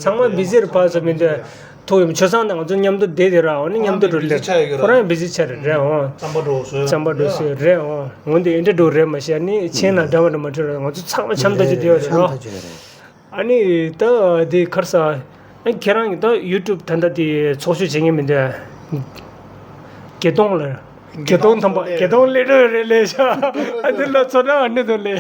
ཚང་མ་བི་ཟི་རེད། ཕར་ཚུར་མི་འདོད། ཐུག་ཡོད་མ་ཆོས་སང་ནས་ང་ཚོ་མཉམ་དུ་བསྡད་དེ་ར། འོ་ནི་མཉམ་དུ་འགྲོ་ལས་ཁོ་རང་བི་ཟི་ཆགས་རེད་རེད་འོ། རྩམ་པ་འགྲོ་སོ་རྩམ་པ་འགྲོ་སོ་རེད་འོ། འོ་འདི་ཨེ་འདྲ་འགྲོ་རེད་མ་ཤེས་ནི་ཆེན་ལ་འདྲ་བ་འདྲ་མ་འཕྲོད་ར། ང་ཚོ་ཚང་མ་འཆམ་ཐག་ཆོད་བསྡད་ཡོད་རེད་ར། ཨ་ནི་ད་དེ་གར་ས། ཨ་ཁྱེད་རང་གི་ད་ཡུ་ཊུབ་ད་ལྟ་དེ་ཚོགས་ཞུགས་བྱེད་མཁན་མི་འདུག་བརྒྱད་སྟོང་ལ། བརྒྱད་སྟོང་ཐམ་པ་བརྒྱད་སྟོང་སླེབས་འགྲོ་རེད་ལས་ཤག་ཨ་དེ་ལ་ཚོར་སྣང་ཨ་ནི་དོ་ལས་ཡ།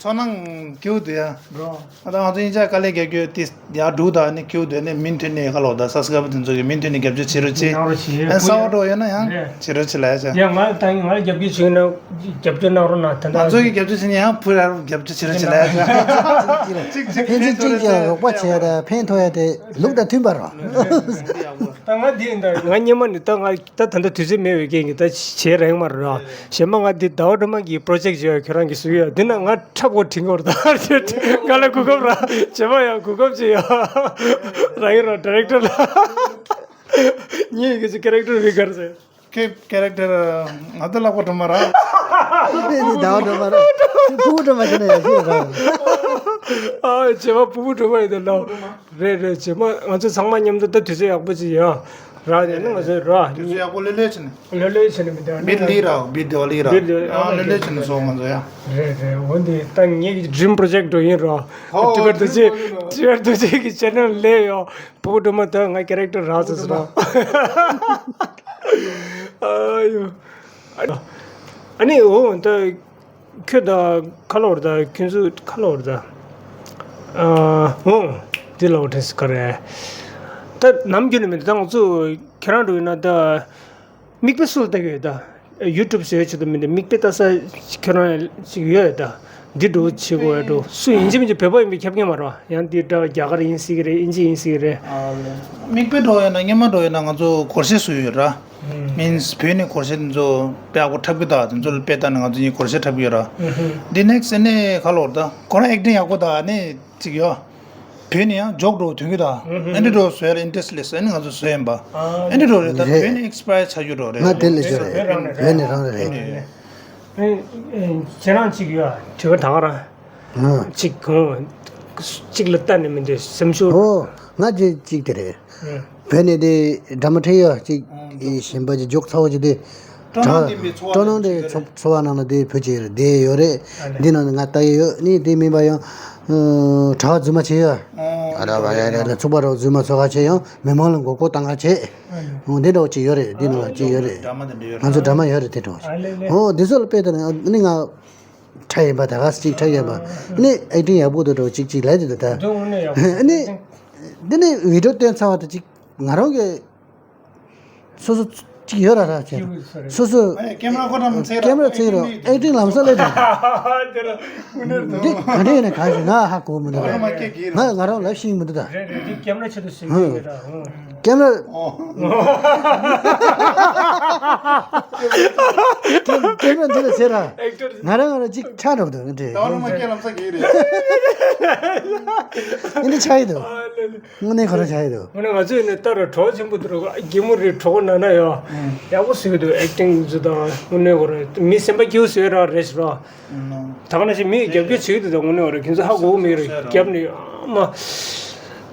ཚོར་སྣང་སྐྱིད་པོ་འདུག་ཡ། ཨ་ད་ང་ཚོ་དབྱིན་ཇི་དཀའ་ལས་རྒྱག་རྒྱུ་དེ་ཡར་འགྲོ་ད་ནི་སྐྱིད་པོ་འདུག་ནི་མི་མཐུན་ནི་ཁ་ལོག་ད་སབ་སི་ཀ་རའི་བར་དེ་ཚོ་གི་མི་མཐུན་ནི་རྒྱབ་སྐྱོར་བྱེད་རོགས་བྱེད། ཨ་གསར་པ་འགྲོ་ཡོད་ན་ཡང་བྱེད་རོགས་བྱེད་ལ་ཡ་ཆ། ཡ་ང་ད་ང་རྒྱབ་སྐྱོར་བྱེད་ན། རྒྱབ་སྐྱོར་གནང་རོགས་གནང་། དེ་ང་ཚོ་གི་རྒྱབ་སྐྱོར་བྱེད་ན་ཡང་བུ་ར་རྒྱབ་སྐྱོར་བྱེད་རོགས་བྱེད་ལ་ཡ། ཅིག་ཅིག་ཕན་ཚུན་ཅིག་ཅིག་རོགས་པ་བྱས་ཏེ་ཕན་ཐོགས་ཡ་དེ་ལུགས་དང་མཐུན་པ་རེད། ད་ང་འདི་ཡིན་ད་ང་སྔོན་མ་ནས་ད་ང་ད་ད་ལྟ་དུས་ཚོད་མེད་པའི་རྐྱེན་གྱིས་ད་བྱེད་རན་མ་རེད། གཞན་པ་ང་འདི་ཟླ་བ་སྒྲོལ་མ་གི་པྲོ་ཇེག་བྱེད་ཡ་ཁྱོད་རང་གིས་བཟོས་ཡ་འདི་ན་ང་འཁྲབ་དགོས་དྲན་གྱི་ཡོད་རེད། ད་ང་ལ་གོ་སྐབས་ར་བྱེད་མ་ཡ་གོ་སྐབས་བྱེད་ཡ་རང་ཡིན་ར་ཌའི་རེག་ཊར་ལ། ངའི་གི་ཅི་ཀེ་རེག་ཊར་བི་གར་ཟེར། ཁྱེད་ཀེ་རེག་ཊར་ང་ཚོ་ལག་པ་སྒྲོལ་མ་ར། ཨེ་ནི་ཟླ་བ་སྒྲོལ་མ་ར། ཕྲུ་གུ་སྒྲོལ་མ་བྱས་ན་ཡག་ཤོས་ར། ཨ་བྱེ་མ་ཕྲུ་གུ་སྒྲོལ་མ་ཡིན་ད་ལོ། རེད་རེད། བྱེ་མ་ང་ཚོ་ཚང་མ་མཉམ་དུ་ད་དུས་ཚོད་ཡག་པོ་ཅིག་ཡོད་ར། དེ་ནི་ང་ཚོ་ར། དུས་ཚོད་ཡག་པོ་ལོས་ལོས་བྱས་ནས། ལོས་ལོས་བྱས་ནས་མི་འདུག་ཨ་ནི། བི་ལི་ར་བི་དི་ཝ་ལི་ར། བི་ལི་ཨ་ལོས་ལོས་བྱས་ནས་སོང་ང་ཚོ་ཡ། རེད་རེད། འོ་འདི་ད་ངེད་ཀྱི་ཌི་རིམ་པྲོ་ཇེག་ཊི་ཡིན་ར། ཧོ། ཊི་བི་རྡོ་རྗེ། ཊི་བི་རྡོ་རྗེ་གི་ཆེ་ནལ་ལས་ཡོད། ཕྲུ་གུ་སྒྲོལ་མ་ད་ང་ཀེ་རེག་ཊར་རག་ཟེར་སོང་། ཨ་ཡོ། ཨ་ནི་འོ་ད་ཁྱོད་ད་ཁ་ལོར་ད་ཁྱོད་ཚོ་ཁ་ལོར་ད། ཨ་འོ་འདི་ལོ་དྲན་སི་ག་རེ། ད་ནམ་རྒྱུན་ནས་མི་འདུག་ད་ང་ཚོ་ཁྱེད་རང་འགྲོ་ཡིན་ན་ད། མིག་དཔེ་སུ་ལ་ལྟ་གི་ཡོད་ད། ཡུ་ཊུབ་བཟོས་ཆེད་དུ་མི་འདུག་མིག་དཔེ་ལྟ་ས་ཁྱོད་རང་ཞིག་ཡོད་ད། འདི་འགྲོ་བྱེད་དགོས་ཡ་འགྲོ་སུ་ཡིན་གཅིག་མིན་གཅིག་བོད་པ་ཡིན་པའི་ཁྱབ་མཁན་མ་རེད་བ། ཡང་འདི་འདྲ་རྒྱ་གར་ཡིན་སྲིད་ཀྱི་རེད། ཨིན་ཇི་ཡིན་སྲིད་ཀྱི་རེད། མིག་དཔེ་འགྲོ་ཡོད་ན་སྔོན་མ་འགྲོ་ཡོད་ན་ང་ཚོ་སྒོར་གཞས་བཟོས་ཡོད་ར། མིན་སི་བོད་ནས་སྒོར་གཞས་དེ་ཚོ་དཔེ་ཡག་པོ་འཁྲབ་གི་ད། དེ་ཚོ་ལ་དཔེ་ལྟ་ན་ང་ཚོ་གཉིས་སྒོར་གཞས་འཁྲབ་གི་ཡོད་ར། འདི་ནེག་སི་ནས་ཁ་ལོར་ད་ཁོ་རང་ཨེག་ཊིང་ཡག་པོ་ད་ནི་ཅིག་ཡོད། བོད་ནས་ཡང་འཇོག་འགྲོ་དོན་གྱི་དང་། ཨེ་འདྲ་འགྲོ་བཟོས་ལ་ཨིན་ཊི་རེ་སི་ལེ་སི་ཨ་ནི་ང་ཚོ་བཟོས་ཡིན་པ། ཨེ་འདྲ་འགྲོ་རེད་ད། རེད། བོད་ནས་ཨེག་སི་པ་ཡར་ཆགས་རྒྱུ་འགྲོ་རེད། ང་དེ་ལས་ཆོ་རེད། བོད་ནས་རང་རེད། ཁྱེད་རང་གཅིག་ཡོད་དྲི་བ་ད་ག་རང་། གཅིག་གཅིག་ལ་ལྟ་ནས་མི་འདོད་སེམས་ཤུགས། ཨོ་ང་གཅིག་གཅིག་དེ་རེད། བོད་ནས་དེ་ཌ་ར་མ་ཁྲིད་ཡོད་ཅིག་གཞན་པ་ཅིག་འཇོག་ཚ་བོ་ཅིག་དེ། སྤྲོ་སྣང་ལྡན་པའི་འཚོ་བ་ནང་ཅིག་ཡོད་རེད། འཚོ་བ་ནང་ལ་དེ་བོད་ཅིག་ཡོད་རེད། དེ་ཡོད་རེད། འདི་ནང་ང་ལྟ་ཡི་ཡོད་ནི་དེ་མིན་པ་ཡང་། གྲྭ་བ་རྫུན་མ་བྱས་ཡོད། ཨ་ར་བ་ཡ་ར་ལ་ཚུགས་པ་རོགས་རྫུན་མ་ཚོ་ག་བྱས་ཡང་མི་མང་ལ་མགོ་སྐོར་བཏང་ག་བྱས། འདི་འདྲ་བོ་ཅིག་ཡོད་རེད། འདི་ནང་ལ་ཅིག་ཡོད་རེད། ང་ཚོ་ཌ་ར་མ་ཡོད་རེད་དེ་འདྲ་བོ་ཅིག་ཨོ་འདི་ཚོ་ལ་དཔེ་ལྟ་ན་ནི་ང་། ཁྲ་ཡིན་པ་ད་ག་ཅིག་ཁྲ་ཡིན་པ། ནི་ཨེག་ཊིང་ཡག་པོ་འདུག་འགྲོ་ཅིག་ཅིག་ལབ་དེ་འདུག་ད། ནི་འདི་ནི་བི་ཌི་ཡོ་བསྟན་ཚར་བ་དང་ཅིག་ང་རང་གི་སོ་སོ་ཅིག་ཡོད་ར་ར་བྱས། སོ་སོ་ཀེམ་ར་ཁོ་ན་མི་ཚེ་ར་ཀེམ་ར་ཚེ་ར་ཨེག་ཊིང་ལམ་སང་ལས་དང་། འདི་ག་འདྲ་ཡིན་ན་ག་ཞིག་ང་ཧ་གོ་མི་འདུག་ང་ང་རང་ལབ་ཤེས་མི་འདུག་ད། རེད་རེད། འདི་ཀེམ་ར་ཆེད་དུ་ཟིན་གྱི་ཡོད་ར། ཀེམ་ར། ཀེམ་ཀེམ་ར་འདི་ལ་ཟེར་ར། ང་རང་ང་རང་ཅིག་ཆགས་འགྲོ་འདུག་འདྲེ། ད་རུང་མ་སྐྱེ་ལམ་སང་གི་རེད། འདི་ཆགས་ཡི་འདུག་དངོས་གནས་ཁོ་རང་ཆགས་ཡི་འདུག་དངོས་གནས་ང་ཚོས་ནི་ལྟ་ར་གྲོགས་ཆེན་པོ་འདུག་རྒན་མོ་རེད། གྲོགས་ནང་ན་ཡ་ཡག་པོ་བཟོས་འདུག་ཨེག་ཊིང་ཚོ་དང་དངོས་གནས་ཁོ་རང་མི་སེམས་པ་སྐྱིད་པོ་བཟོས་ར་རེད་ཟེར་ར། ད་ག་ནང་བཞིན་མི་རྒྱབ་སྐྱོར་བྱེད་ཀྱི་འདུག་ད་དངོས་གནས་ཁོ་རང་ཁྱེད་ཚོ་ཧ་གོ་གི་མེད་རེད། རྒྱབ་ནས་ཨ་མ།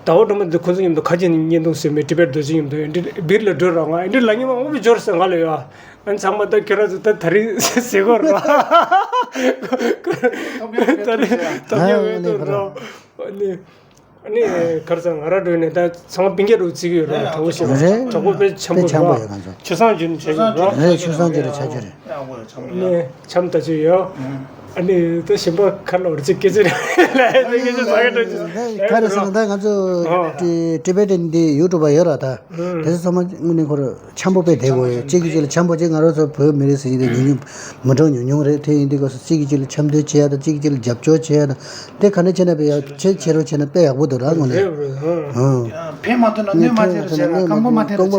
ཟླ་བ་སྒྲོལ་མ་འདི་ཁོ་ཚོ་མཉམ་དུ་ཁ་ཆེ་ནས་བརྙན་ཐུང་བཟོས་མེད། ཊི་བེཊ་རྡོ་རྗེ་མཉམ་དུ་འདི་སྦིར་ལ་འགྲོ་ར། ང་འདི་ལ་ཉི་མ་དངོས་པོ་འབྱོར་ཟེར་ང་ལ་ཡ། ཨ་ནི་ཚང་མ་ད་ཁྱོད་རང་ཚོ་ད་ད་རིང་ཟེར་གོ་ར། ད་རིང་ཐོབ་ཡ་མེད་དོ་ར། ཨ་ནི་ཨ་ནི་གར་ས་ང་ར་འགྲོ་ནས་ད་ཚང་མ་སྤུན་ཀྱག་རུ་བརྩི་གི་ཡོད་ར། གྲོགས་པོ་ཞེ་དྲག་རེད། གྲོགས་པོ་དཔེ་ཆེན་པོ་དཔེ་ཆེན་པོ་ར། ཡོད་ང་ཚོ། ཆོས་བཟང་བརྒྱུད་ནས་བྱས་ཡོད་ར། རེད། ཆོས་བཟང་བརྒྱུད་ནས་ཆ་རྒྱུ་རེད། ཨ་ནི་འཆམ་ད་ཆོས་ཡོད། ཨ་ནི་ད་གཞན་པ་གར་ལ་འོར་ཚིག་སྐད་ཆ་རེད། སྐད་ཆ་ཟ་གི་འགྲོ་ཅི། ག་རེ་ཟེར་ན་ད་ང་ཚོ་ཊི་ཊི་བེ་ཊན་འདི་ཡུ་ཊུབ་པ་ཡོད་ར་ད། དེ་ཚོ་ཚང་མ་དངོས་གནས་ཁོ་ར་འཆམ་པོ་དཔེ་བསྡད་དགོས་ཡོད། གཅིག་གིས་གཅིག་ལ་འཆམ་པོ་བྱེད། ང་རང་ཚོ་བོད་མི་རིགས་ཟེར་གྱི་དེ་ཉུང་ཉུང་མི་གྲངས་ཉུང་ཉུང་རེད། དེ་ཡིན་དུས་སྐབས་སུ་གཅིག་གིས་གཅིག་ལ་འཆམ་མཐུན་བྱེད་ཡ་དང་གཅིག་གིས་གཅིག་ལ་རྒྱབ་སྐྱོར་བྱེད་ཡ་དང་དེ་ག་འདྲ་བྱས་ན་དཔེ་ཡག་བྱེད་བྱེད་རོགས་བྱས་ན་དཔེ་ཡག་པོ་འདུག་ར་དངོས་གནས། ཕན་མ་ཐོགས་ན་གནོད་མ་ཐེབས་རོགས་བྱས་ན་སྐམ་པོ་མ་ཐེབས་རོགས་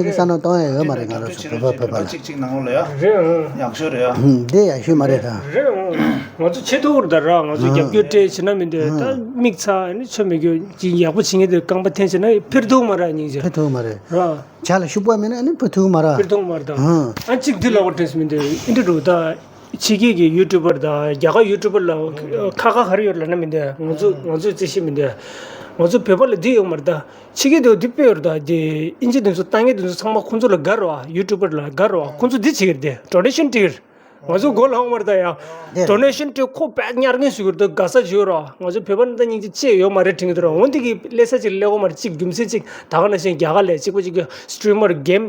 བྱས་ན་ཐོན་ཡ་ཡོད་མ་རེད། ང་རང་ཚོ་བོད་པ་བོད་པ་ལ་གཅིག་གཅིག་ནང་ལོགས་ལ་ཡ་རེད། ཡག་ཤོས་རེད་ཡ། དེ་ཡག་ཤོས་མ་རེད་ད། རེད། ང་ཚོ་ཆེ་ཐུག་རེད་ད་ར། ང་ཚོ་རྒྱབ་སྐྱོར་སྤྲད་བྱེད་ན་མི་འདོད་ད་མིག་ཚ་ནི་ཆོ་མི་དགོས་ཅིག་ཡག་པོ་བྱེད་མཁན་དེ་རྐང་པ་འཐེན་བྱེད་ན་ཕེར་ཐུག་མ་ར་སྙིང་རྗེ། ཕེར་ཐུག་མ་རེད། ར། ཇ་ལ་ཤུག་པ་མེད་ན་ཨ་ནི་ཕེར་ཐུག་མ་ར། ཕེར་ཐུག་མ་ར་ད། ཨ་གཅིག་འདི་ལ་འོ་དྲན་སི་མི་འདོད་ཨིན་འདྲ་རུ་ད། ཕྱི་རྒྱལ་གྱི་ཡུ་ཊུབ་པར་ད་རྒྱ་གར་ཡུ་ཊུབ་པར་ལ་ཁ་ཁ་ག་རེ་ཡོད་ལ་ན་མི་འདོད། ང་ཚོ་ང་ཚོས་རྩིས་ཤེས་མི་འདོད། ང་ཚོ་བོད་པ་ལ་འདི་ཡོད་མ་རེད་ད། ཕྱི་རྒྱལ་དུ་འདི་དཔེ་ཡོད་རེད་ད། འདི་ཨིན་ཇི་དེ་ཚོ་ལྟ་མཁན་དེ་ཚོ་ཚང་མ་ཁོང་ཚོ་ལ་དགའ་རེད་བ། ཡུ་ཊུབ་པར་ལ་དགའ་རེད་བ། ཁོང་ཚོ་འདི་བྱེད་ཀྱི་རེད་དེ་ཌོ་ནེ་ཤན་སྤྲད་ཀྱི་རེད། ང་ཚོ་མགོ་ལངས་མ་རེད་ད་ཡ། ཌོ་ནེ་ཤན་སྤྲད་ཁོ་དཔེ་ཉར་མཁན་ཞིག་ཡོད་རེད་ད། དགའ་ས་བྱོས་ར། ང་ཚོ་བོད་པ་ནི་ད་སྙིང་རྗེ་ཅི་ཡོད་མ་རེད་དྲན་གྱི་འདུག་ར། འོན་ཏེ་གི་ལས་ས་ཅིག་ལས་གོ་མ་རེད། གཅིག་རྒྱུ་མཚན་གཅིག་ད་ག་ནང་བཞིན་རྒྱ་གར་ལ་གཅིག་པ་གཅིག་གི་སི་ཊི་རི་མར་གེམ།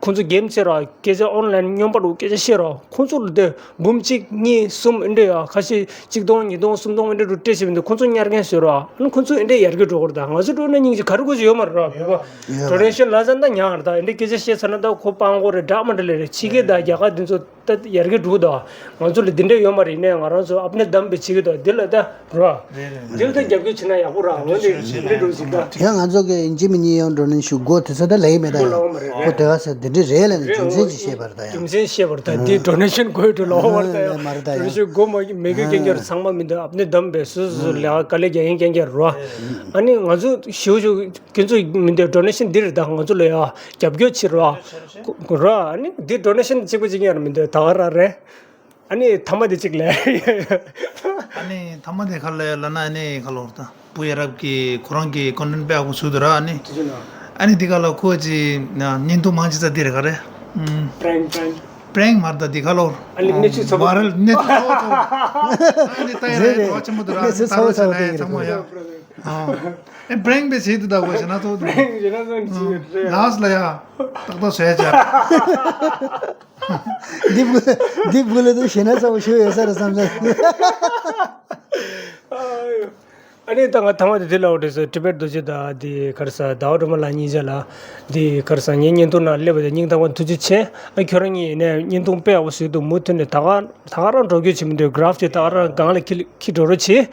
ཁོང་ཚོ་གེམ་རྩེ་ར། སྐད་ཆ་ཨོན་ལན་སྨྱོན་པ་རུ་སྐད་ཆ་བཤད་ར། ཁོང་ཚོ་ལ་དེ་འབུམ་གཅིག་གཉིས་གསུམ་ཨིན་འདྲ་ཡ། ཁ་ཤས་གཅིག་སྟོང་ཉིས་སྟོང་གསུམ་སྟོང་ཨིན་འདྲ་རུ་སྤྲད་བྱེད་མི་འདུག་ཁོང་ཚོ་ཉར་མཁན་བཟོས་ར། ཨ་ནི་ཁོང་ཚོ་ཨིན་འདྲ་ཡར་རྒྱས་འགྲོ་གི་རེད་ད། ང་ཚོ་འགྲོ་ན་སྙིང་རྗེ་ག་རེ་དགོས་ཀྱི་ཡོད་མ་རེད་ར། བོད་པ་ཌོ་ནེ་ཤན་ལ་ཟ་ན་ད་ཉར་ར་ད། ཨིན་འདྲ་སྐད་ཆ་བཤད་ཚར་ན་ད་ཁོ་སྤྲང་པོ་རེད་འདྲ་མ་འདྲ་ལས་རེད། ཕྱི་རྒྱལ་ད་རྒྱ་གར་འདི་ཚོ། ད་ཡར་རྒྱས་འགྲོ་གི་འདུག་ང་ཚོ་ལ་འདི་འདྲ་ཡོད་མ་རེད། ཡིན་ནའི་ང་རང་ཚོ་ཨ་ཕ་ནི་དམ་པའི་བྱེད་ཀྱི་འདུག་འདི་ལ་ད་རོ། རེད་རེད། འདི་ལ་ད་རྒྱབ་སྐྱོར་བྱེད་ན་ཡག་པོ་ར། འོན་ཏེ་འདི་འདྲ་འགྲོ་ཟིག་ད། ཡང་ང་ཚོ་གི་ཡིན་གཅིག་མིན་གཉིས་ཡང་འགྲོ་ནི་ཞུ་དགོས་དེ་ཚོ་ད་ལས་ཀྱི་མེད་ད། ཡོད་ལའོ་མ་རེད། ཁོ་དེ་ག་ཟེར་འདི་ འདི་རེད་ལ་ནི་རྒྱུ་མཚན་ཅིག་བཤད་པར་ད་ཡང་། རྒྱུ་མཚན་བཤད་པར་ད་འདི་ཌོ་ནེ་ཤན་དགོས་འགྲོ་ལོ་བར་ད་ཡང་། མ་རེད་ད་ཡང་། ཌོ་ནེ་ཤན་དགོས་མ་མེད་གི་རྐྱེན་གྱིས་ཚང་མ་མི་འདུག་ཨ་ནི་བདམས་པའི་སུ་སུ་ལས་ཀ་ལས་རྒྱག་ཡིན་རྐྱེན་གྱིས་རོ། ཨ་ནི་ང་ཚོ་ཞུ་ཞུ་ཁྱེད་ཚོ་མི་འདུག་ཌོ་ནེ་ཤན་འདི་རེད་ད་ང་ཚོ་ལ་ཡང་རྒྱབ་སྐྱོར་བྱེད་རོ། རོ་ཨ་ནི་འདི་ཌོ་ནེ་ཤན་གཅིག་པ་གཅིག་ཡང་མི་འདུག་ད་ག་རང་རེད། ཨ་ནི་ཐ་མ་དེ་གཅིག་ལས། ཨ་ནི་ཐ་མ་དེ་ག་ལས་ལབ་ན་ཨ་ནི་ག་ལོར་ད་བུ་ཡ་རབས་ཀྱི་ཁོ་རང་གི་ཀོན་ཊེན་ཊི་དཔེ་ཡག་པོ་བཟོས་འདུག་ར། ཨ་ནི་ཨ་ནི་འདི་ག་ལ་ཁོ་ཅི་བརྙན་ཐུང་མང་ཆེ་ས་འདི་རེད་ག་རེད། ཨུམ། པྲེང་པྲེང་པྲེང་མ་རེད་ད་འདི་ག་ལོར། ཨ་ནི་གནས་ཚུལ་ཚོ་བ་རེད་གནས་ཚུལ་ཚོ་ཚོ། ཨ་ནི་ད་ཡ་རེད་རེད་རེད། གྲོགས་ཆེན་པོ་འདུག་ར། ཨ་ནི་གནས་ཚུལ་ད་ཚོ་རོགས་ཚོ་བྱས་ལ་ཡ་ཚང་མ་ཡ། ཨ་ཨེ་པྲེང་པེ་བྱེད་དུ་ད་གོ་ཞེ་ན་ཚོ་དུ། པྲེང་ཞེ་ན་ཚོ་ཅི་ཡོད་རེད། ལགས་ལ་ཡ་ཏག་ཏག་བྱས་བྱས། འདི་བུ་འདི་བུ་ལ་དུ་ཞེ་ན་ཚ་བོ་ཞུ་ཡོད་ས་རེད་བསམ་ས། ཨ་ནི་ད་ང་ཐ་མ་དེ་དེ་ལ་འོ་དེ་ས་ཊི་བེཊ་རྡོ་རྗེ་དང་དེ་ག་རེ་ཟ་ཟླ་བ་སྒྲོལ་མ་ལགས་གཉིས་ཆ་ལ་དེ་ག་རེ་ཟ་ངའི་བརྙན་ཐུང་ནང་སླེབས་པ་དེ་སྙིང་ཐག་པ་ཐུགས་རྗེ་ཆེ། ཨ་ཁྱོད་རང་གཉིས་ཡིན་ནའི་བརྙན་ཐུང་དཔེ་ཡག་པོ་བཟོས་འདུག་མུ་མཐུད་ནས་ད་ག་ད་ག་རང་འགྲོ་རྒྱུ་བྱེད་མི་འདུག་གྷ་རཕ་དེ་ད་ག་རང་སྒང་ལ་འཁྱེར་འཁྱེར་འགྲོ་རོགས་བྱེད།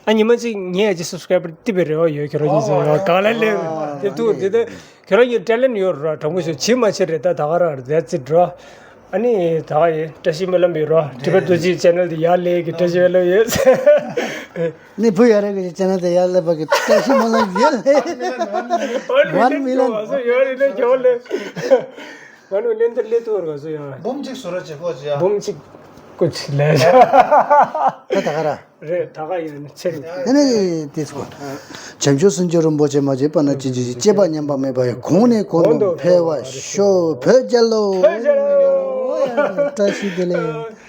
ཨ་ཉི་མ་གཅིག་ངས་ཡ་ཅིག་སབ་སི་ཀ་རེབ་བརྟི་བའི་རེ་བ་ཡོད། ཁྱོད་རང་གཉིས་ཚོ་ཡང་གང་ལ་སླེབས་དེ་ཐུག་དེ་ད་ཁྱོད་རང་གཉིས་ཊེ་ལེན་ཡོད་ར། དྲང་པོ་ཞུ་བྱེད་མ་བྱེད་རེད་ད་ད་ག་རང་རེད། That's it ར། ཨ་ནི་ད་ག་ཡིན་བཀྲ་ཤིས་སྨོན་ལམ་ཡོད་ར། ཊི་བེཊ་རྡོ་རྗེ་ཅེ་ནལ་དེ་ཡར་སླེབས་ཀྱི་བཀྲ་ཤིས་སྨོན་ལམ་ཡོད། ནི་བུ་ཡ་ར་གི་ཅེ་ནལ་དེ་ཡར་སླེབས་པ་གི་བཀྲ་ཤིས་སྨོན་ལམ་ཡོད་ལེ། One million ཡོད་རེད་ན་ཁྱོད་ལེ། One million དེ་སླེབས་ཐུབ་ར་ག་སོ་ཡང་། འབུམ་གཅིག་བཟོ་ར་བྱེད་ཁོ་ཅི་ཡ། འབུམ་གཅིག་ཀུ་ཅི་ལས། ད་ད་ག་ར། རེད་ད་ག་ཡིན་ཚེ་རིང་། ཨ་ནི་དེ་ཚོ། བྱང་ཆུབ་སེམས་མཆོག་རིན་པོ་ཆེ་མ་བྱས་པ་ན་ཅི་ཅི་ཅི་སྐྱེས་པ་ཉམས་པ་མེད་པ་ཡི་གོང་ནས་གོང་དུ་འཕེལ་བར་ཤོག་བོད་རྒྱལ་ལོ། བོད་རྒྱལ་ལོ། བཀྲ་ཤིས་བདེ་ལེགས།